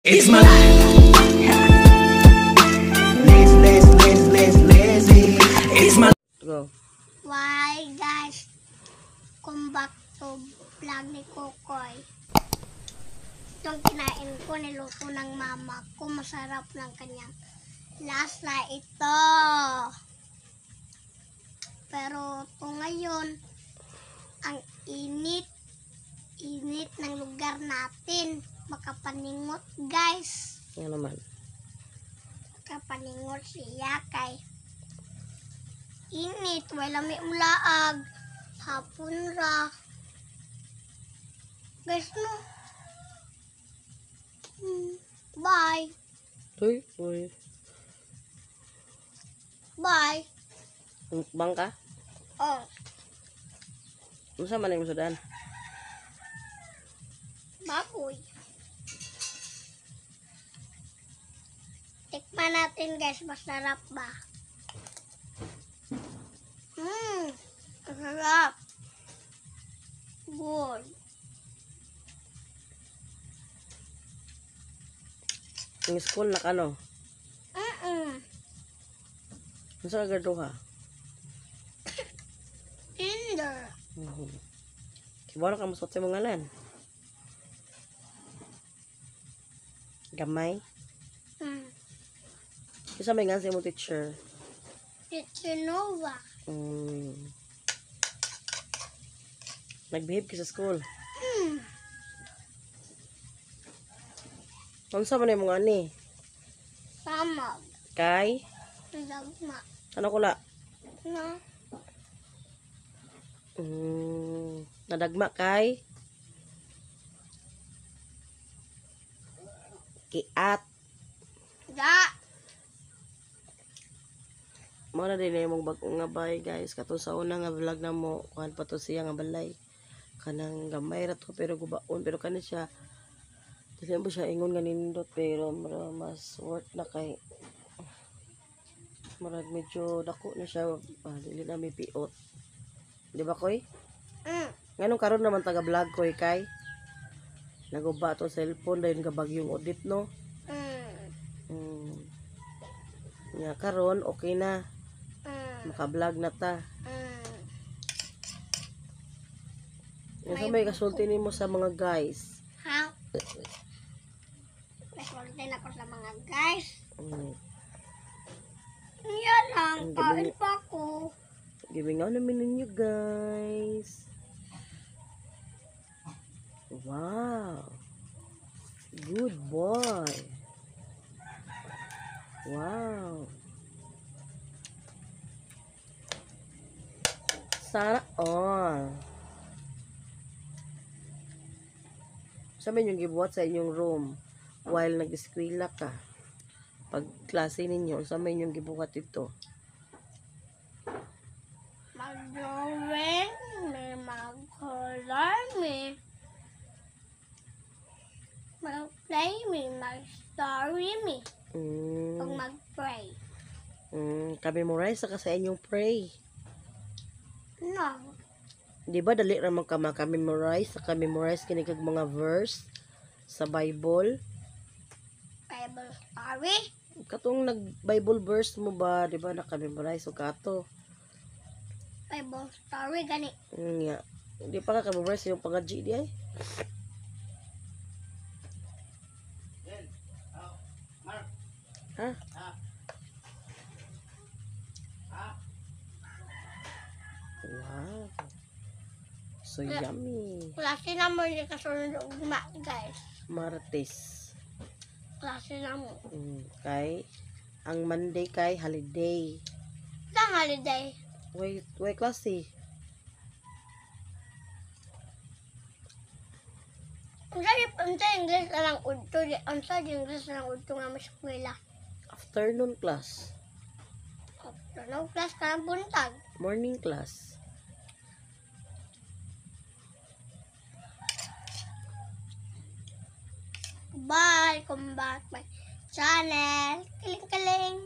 It's my life. Lazy, lazy, lazy, lazy, lazy. It's my Go. Why guys, come back to vlog ni Kokoy. Itong kinain ko, niluto ng mama ko. Masarap ng kanyang lasa ito. Pero ito ngayon, ang init, init ng lugar natin. Makapaningot, guys. Yan naman. Makapaningot siya kay init, wala may umlaag. Hapon ra. Guys, no? Bye. Uy, uy. Bye. Mukbang ka? Oh, Unsa man imong sudan? Baboy. Tikman natin, guys, masarap ba? Masarap. Good. Ang school na kano? Unsa ka graduha? Kinder. Kibaw na ka mosot sa imong ngalan. Gamay. Kinsa may ngan sa imong teacher? Teacher Nova. Nagbehave ka sa school. Unsa man imong ani? Samag. Kay? Lagma. Ano kula? No? Nadagma kay? Kiat. Da. Mao na din imong bag-o nga bay, guys. Katong sa una nga vlog na mo, kuan pa to siya nga balay. Kanang gamay ra to pero gubaon, pero kani siya dili mo siya ingon nga nindot, pero mura mas worth na kay murag medyo dako na siya, dili na may piot. Di ba, Koy? Mm. Nganong karon naman taga vlog, Koy, kay naguba to cellphone dahil gabagyong audit, no? Mm. Nga karon okay na. Maka-vlog na ta. Unsa may kasulti nimo sa mga guys? Ha? Nasulti ako sa mga guys. Yan lang, Ang kain galing. pa ako. Gimingaw namin ninyo, guys. Wow. Good boy. Wow. Sana all. Sa inyong gibuhat sa inyong room while nag-eskwela ka? Pag klase ninyo, sa inyong gibuhat ito? Mag-drawing, may mag-color, may mag-play, may mag-story, may pag mag-pray. Ka-memorize ka sa inyong pray. No. Di ba dali ra man ka maka-memorize, sa ka-memorize kini kag mga verse sa Bible? Bible story? Katong nag-Bible verse mo ba, di ba naka-memorize og kato? Bible story gani. Nga. Di pa ka ka-memorize yung pang-G di ay. Ha? Wow. So yummy. Klase na mo ni kasunod ugma, guys. Martes. Klase na mo. Kay ang Monday kay holiday. Sa holiday. Wait, wait klase. Unsa English na lang udto, di unsa English na lang udto nga mas eskwela? Afternoon class. Afternoon class ka ng buntag. Morning class. Bye! Come back my channel. Kiling kiling.